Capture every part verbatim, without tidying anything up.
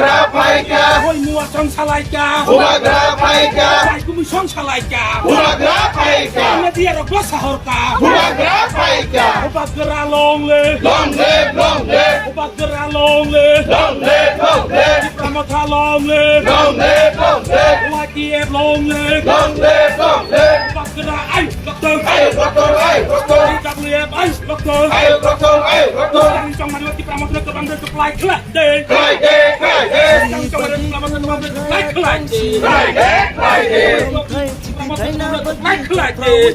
Bubagra phaikha. Hoi mua song salaikha. Bubagra phaikha. Bai kumi song salaikha. Bubagra phaikha. Media rok bo sahorkha. Bubagra phaikha. Bubagra long live. Long live, long live. Bubagra long live. Long live, long live. Tipra Motha long live. Long live, long live. Y T F long live. Long live, long live. Bubagra ai Doctor. Ai Doctor, ai Doctor. T W F ai Doctor. Ai Doctor, ai Doctor. Chwng chwng mani Tipra Motha kwbang de supply khlai de. Khlai de, khlai de. Chwng chwng mani Tipra Motha kwbang de supply khlai de. Khlai de, khlai de.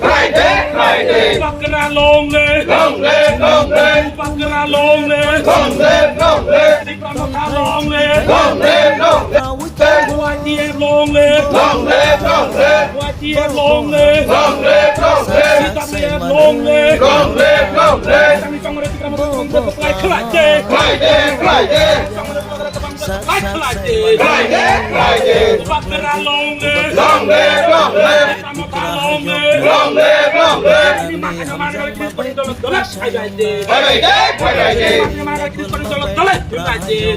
Khlai de, khlai de. Bubagra long live. Long live, long live. Bubagra long live. Long live, long live. Tipra Motha long live. Long live, long live. Y T F long live. Long live, long live. Y T F long live. Long live, long live. T W F long live. Long live, long live. Chwng chwng mani Tipra Motha kwbang de supply khlai de. Khlai de, khlai de. Khlai de, khlai de. Bubagra long live. Long live, long live. Tipra Motha long live. Long live, long live. Phaibai de, phaibai de.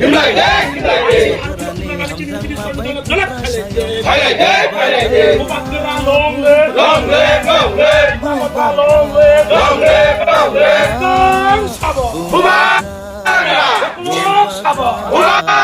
Himlai de, himlai de. Phaibai de, phaibai de. Bubagra long live. Long live, long live. Tipra Motha long live. Long live, long live. Bubagra. Bubagra! Lok Sabha! Bubagra!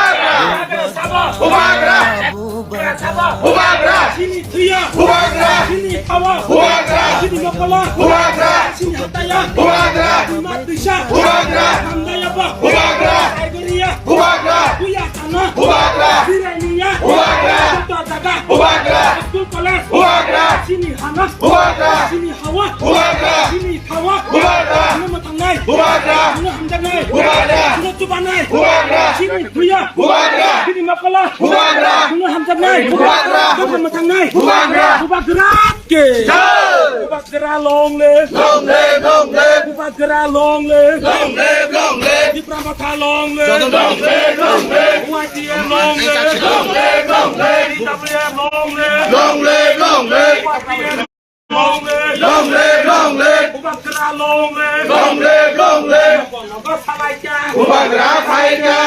Bubagra Sabha! Bubagra! Bubagra Sabha! Bubagra! Chini thwiya! Bubagra! Chini hawa! Bubagra! Chini mokolo! Bubagra! Chini hataya! Bubagra! Chini matwisa! Bubagra! Hamdayaba! Bubagra! Saigoriya! Bubagra! Buya sana! Bubagra! Biraniya! Bubagra! Joto jaga! Bubagra! School college! Bubagra! Chini hana! Bubagra! Chini hawa! Bubagra! Chini Hawa. Bubagra. Chwngno mwthangnai. Bubagra. Chwngno hamjaknai. Bubagra. Chwngno chubanai. Bubagra. Chini thwiya. Bubagra. Chini mokolo. Bubagra. Chwngno hamjaknai. Bubagra. Chwngno mwthangnai. Bubagra. Bubagra ke. Jai. Bubagra long live. Long live, long live. Bubagra long live. Long live, long live. Tipra Motha long live. Long live, long live. Y T F long live. Long live, long live. T W F long live. Long live, long live. Y T F Long live! Long live, long live! Bubagra long live! Long live, long live! Bubagra phaikha! Bubagra phaikha!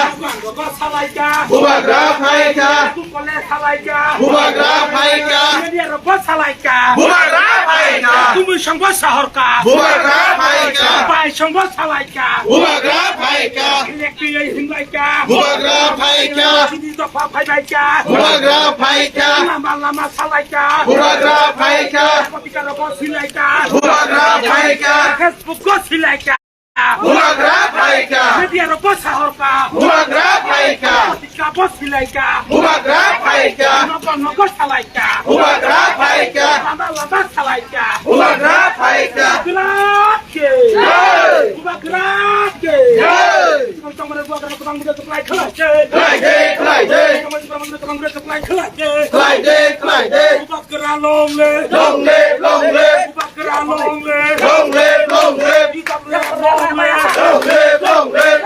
Bubagra phaikha! Bubagra phaikha. School college salaikha. Bubagra phaikha. Media rokbo salaikha. Bubagra phaikha. Commission bo sahorkha. Bubagra phaikha. Bai songbo salaikha. Bubagra phaikha. Electric himlaikha. Bubagra phaikha. Chini dopha phaibaikha. Bubagra phaikha. Lama lama salaikha. Bubagra phaikha. Patrika rokbo silaikha. Bubagra phaikha. Facebook go silaikha. Bubagra phaikha. Media rokbo sahorkha. Bubagra phaikha. Patrika bo silaikha. Bubagra phaikha. Nogo nogo salaikha. Bubagra phaikha. Lama lama salaikha. Bubagra phaikha. Bubagra ke. Jai. Bubagra ke. Jai. Bubagra ke. Khlaide, khlaide. Khlaide, khlaide. Bubagra long live. Long live, long live. Bubagra long live. Long live, long live. Long live, long live.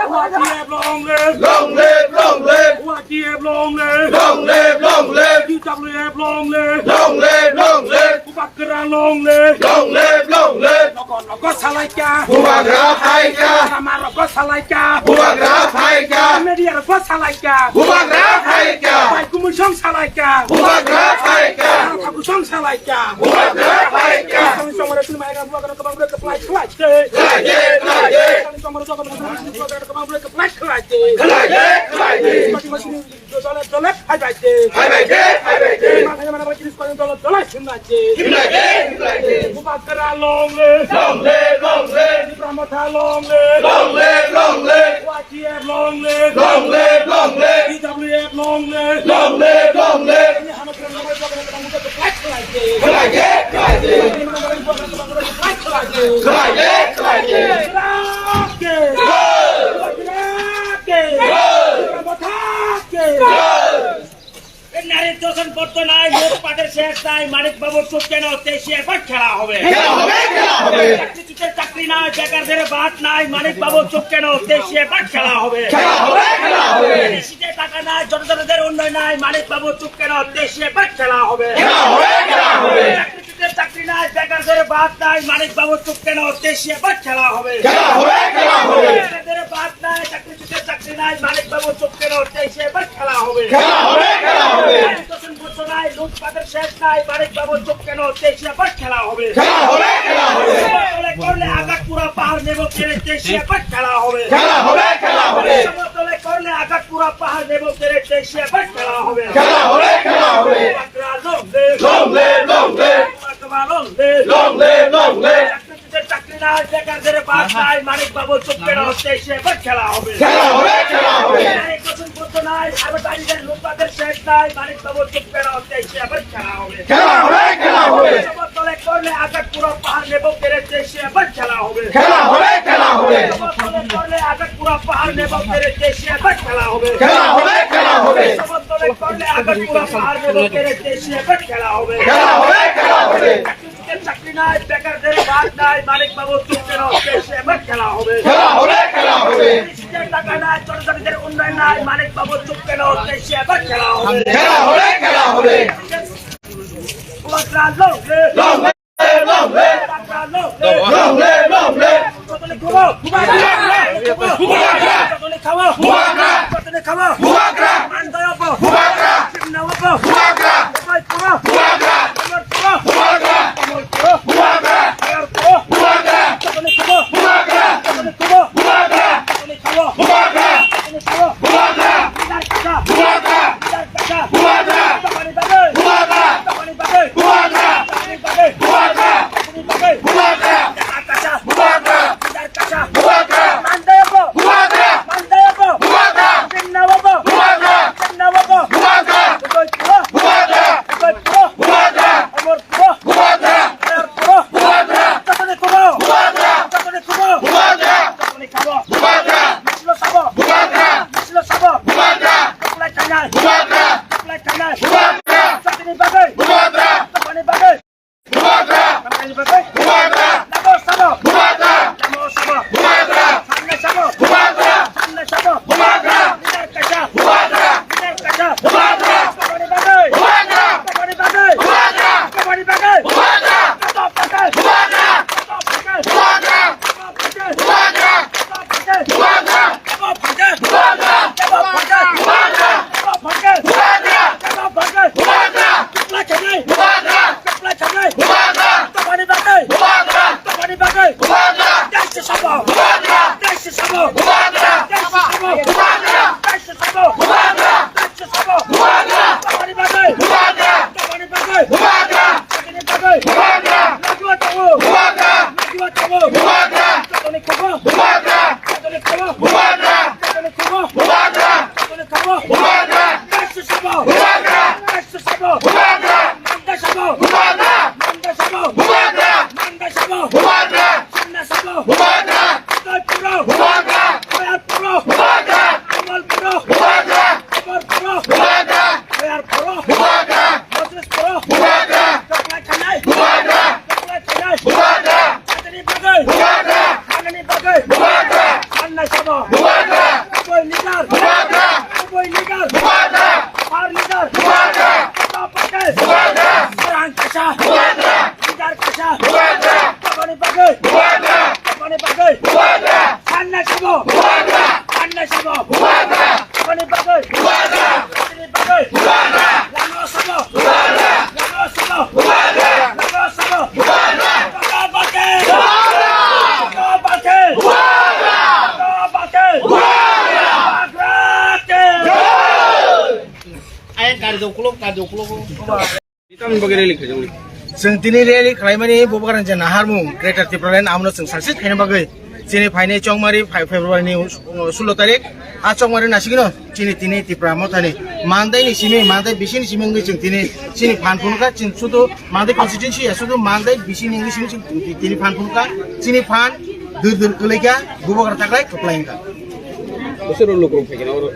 Long live, long live. Long live, long live. Long live, long live. Bubagra long live. Long live, long live. Nogo nogo salaikha. Bubagra phaikha. Lama rokbo salaikha. Bubagra phaikha. Media rokbo salaikha. Bubagra phaikha. Bai kumusong salaikha. Bubagra phaikha. Thakusong salaikha. Bubagra phaikha. Bubagra kwbang rok khlai khlai. Khlaide, khlaide. Bubagra kwbang rok khlai khlai. Khlaide, khlaide. Dole dole phaibaide. Phaibaide, phaibaide. Mane mane jinis paling dole dole himlaide. Himlaide, himlaide. Bubagra long live. Long live, long live. Tipra Motha long live. Long live, long live. Y T F long live. Long live, long live. P W F long live. Long live, long live. Khlaide, khlaide. Khlaide, khlaide. Bubagra ke. Jai. Bubagra ke. Jai. Tipra Motha ke. Jai. এই নারী ধর্ষণ বন্ধ নাই, লুটপাটের শেষ নাই, মানিক বাবু চুপ কেন, দেশে এবার খেলা হবে। খেলা হবে, খেলা হবে। চাকরি চুটে চাকরি নাই, বেকারদের ভাত নাই, মানিক বাবু চুপ কেন, দেশে এবার খেলা হবে। খেলা হবে, খেলা হবে। কৃষিতে টাকা নাই, জনজনদের উন্নয়ন নাই, মানিক বাবু চুপ কেন, দেশে এবার খেলা হবে। খেলা হবে, খেলা হবে। চাকরি চুটে চাকরি নাই, বেকারদের ভাত নাই, মানিক বাবু চুপ কেন, দেশে এবার খেলা হবে। খেলা হবে, খেলা হবে। বেকারদের ভাত নাই, চাকরি চুটে চাকরি নাই, মানিক বাবু চুপ কেন, দেশে এবার খেলা হবে। খেলা হবে, খেলা হবে। নারী ধর্ষণ বন্ধ নাই, লুটপাটের শেষ নাই, মানিক বাবু চুপ কেন, দেশে এবার খেলা হবে। খেলা হবে, খেলা হবে। সমতলে করলে আঘাত পুরা পাহাড় নেব কেড়ে, দেশে এবার খেলা হবে। খেলা হবে, খেলা হবে। সমতলে করলে আঘাত পুরা পাহাড় নেব কেড়ে, দেশে এবার খেলা হবে। খেলা হবে, খেলা হবে। Bubagra long live. Long live, long live. Bubagra long live. Long live, long live. চাকরি নাই, বেকারদের ভাত নাই, মানিক বাবু চুপ কেন, দেশে এবার খেলা হবে। খেলা হবে, খেলা হবে। নারী ধর্ষণ বন্ধ নাই, আরবেটারিদের লুটপাটের শেষ নাই, মানিক বাবু চুপ কেন, দেশে এবার খেলা হবে। খেলা হবে, খেলা হবে। সমতলে করলে আঘাত পুরা পাহাড় নেব কেড়ে, দেশে এবার খেলা হবে। খেলা হবে, খেলা হবে। সমতলে করলে আঘাত পুরা পাহাড় নেব কেড়ে, দেশে এবার খেলা হবে। খেলা হবে, খেলা হবে। সমতলে করলে আঘাত পুরা পাহাড় নেব কেড়ে, দেশে এবার খেলা হবে। খেলা হবে, খেলা হবে। চাকরি নাই, বেকারদের ভাত নাই, মানিক বাবু চুপ কেন, দেশে এবার খেলা হবে। খেলা হবে, খেলা হবে। কৃষিতে টাকা নাই, জনজাতিদের উন্নয়ন নাই, মানিক বাবু চুপ কেন, দেশে এবার খেলা হবে। খেলা হবে, খেলা হবে। Bubagra long live. Long live, long live. Bubagra long live. Long live, long live. Bubagra. Bubagra. Bubagra. Bubagra. Bubagra. Bubagra. Bubagra. Bubagra. Bubagra. Ayang kari dong kuluk, kari dong kuluk. Tamni bagwi rally khaijak ni. Chwng tini rally khlaimani bubagrang je naharmung Greater Tipraland amno chwng success khaina bagwi chini phainai chongmari phai February ni sulo tarik a chongmari nasigino chini tini Tipra Mothani mandai ni simi mandai bisini simi wngwi chwng tini chini phan phunukha chwng sudu mandai constituency ya sudu mandai bisini wngwi simi chwng tini phan phunukha chini phan dur dur kwlaikha bubagra taklai kwplai wngkha. Bwswk rok lukurok phaikha na oro?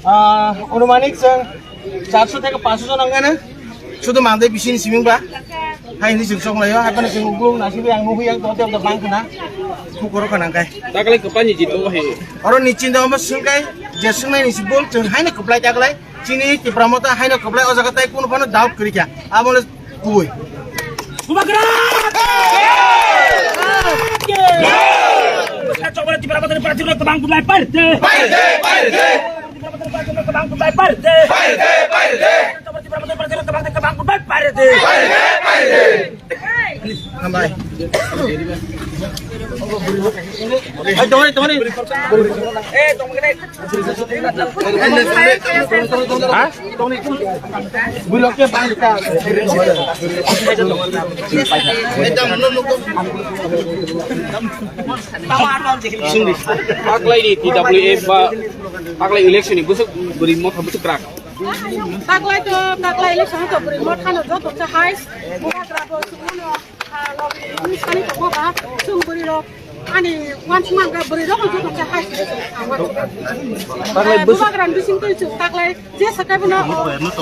Ah, anumanik chwng Charso theke paso jon wngkha na. Sudu mandai bisini simi wngba. Hai hinwi chwng chonglaio, hai phano chwng ukulung nasibi ang nukhuya, tongtwi tongtwi bang khna. Khukoro khna wngkhai. Taklai kwpani jit tongo hai. Oro ni chinta omo swngkhai, je swngnai ni si bol chwng haino kwplai taklai. Chini Tipra Motha haino kwplai o jaga tai kunu phano doubt kwrwi kha. Abo le Kubui. Bubagra! Chokbar Tipra Motha ni party rok tabang budai party. Party, party. Tipra Motha ni party rok tabang budai party. Party, party. Chokbar Tipra Motha ni party rok tabang, tabang budai party. Party, party. Hambai. Hai, tongri, tongri. Eh, tongri. Taklai ni T W F ba taklai election ni bwswk bwrwi motha bwswk kwrak. Taklai to, taklai election to bwrwi motha no joto se hai bubagra bo chwngno. Ani wansukmani kok hai. Taklai bwswk bubagrani bising twi chwng taklai je sakai bono o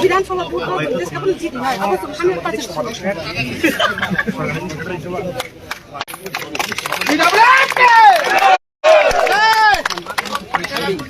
Bidhan Sabha vote o chwng je sakai bono jiti nai. Abo chwng hundred percent sure.